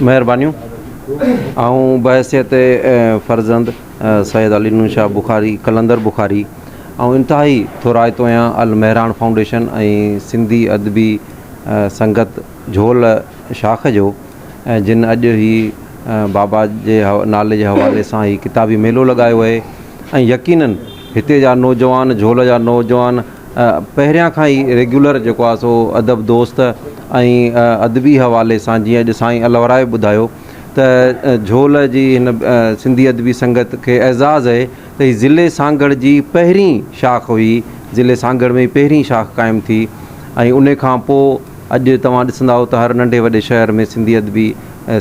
مهربانيون. آئون بحيثيت فرزند سيد علي نور شاهه بخاري قلندر بخاري آئون انتهائي ٿورائتو آهيان المهراڻ فائونڊيشن ۽ سنڌي ادبي سنگت جهول شاخ جو جن اڄ هي بابا جي نالي جي حوالي سان هي ڪتابي ميلو لڳايو آهي ۽ يقينن هتي جا نوجوان جهول جا نوجوان پهريان کان ئي ريگيولر جيڪو آهي سو ادب دوست ۽ ادبي حوالي سان جيئن اڄ سائين الورائي ٻڌايو ته جهول جي هن سنڌي ادبي سنگت کي اعزاز اهي ته هي ضلعي سانگهڙ جي پهرين شاخ هئي ضلعي سانگهڙ ۾ پهرين شاخ قائم ٿي ۽ ان کان پوء اڄ توهان ڏسندا هو ته هر ننڍي وڏي شهر ۾ سنڌي ادبي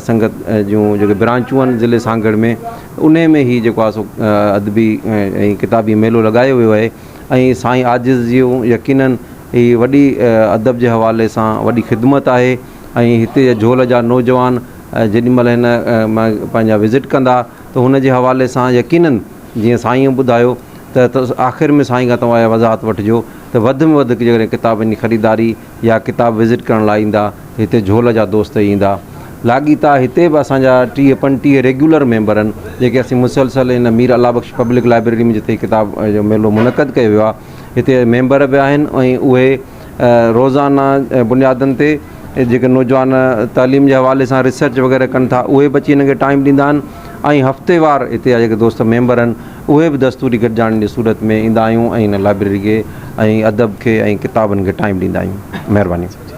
سنگت جون جيڪي برانچون آهن ضلعي سانگهڙ ۾ انهي ۾ هي جيڪو آهي سو ادبي ۽ ڪتابي ميلو لڳايو ويو آهي ۽ سائين عاجز جون يقينن هي وڏي ادب جي حوالي سان وڏي خدمت آهي ۽ هتي جا جهول جا نوجوان جيڏي مهل هن پنهنجا وزٽ ڪندا ته هن جي حوالي سان يقينن جيئن سائين ٻڌايو ته آخر ۾ سائين کان توهان اها وضاحت وٺجو ته وڌ ۾ وڌ جيڪڏهن ڪتابن جي خريداري يا ڪتاب وزٽ ڪرڻ لاء ايندا ته هتي جهول جا دوست ئي ايندا. لاڳيتا هتي به اسان جا 30 35 ريگيولر ميمبر آهن جيڪي اسين مسلسل هن مير الله بخش پبلڪ لائبريري ۾ جتي ڪتاب جو ميلو منعقد ڪيو ويو آهي هتي ميمبر به آهن ۽ اهي روزانه بنيادن تي جيڪي نوجوان تعليم جي حوالي سان ريسرچ وغيره ڪن ٿا اهي به اچي هنن کي ٽائيم ڏيندا آهن ۽ هفتيوار هتي جا جيڪي دوست ميمبر آهن اهي به دستوري گڏجاڻين جي صورت ۾ ايندا آهيون ۽ هن لائبريري کي ۽ ادب کي ۽ ڪتابن کي ٽائيم ڏيندا آهيون. مهرباني.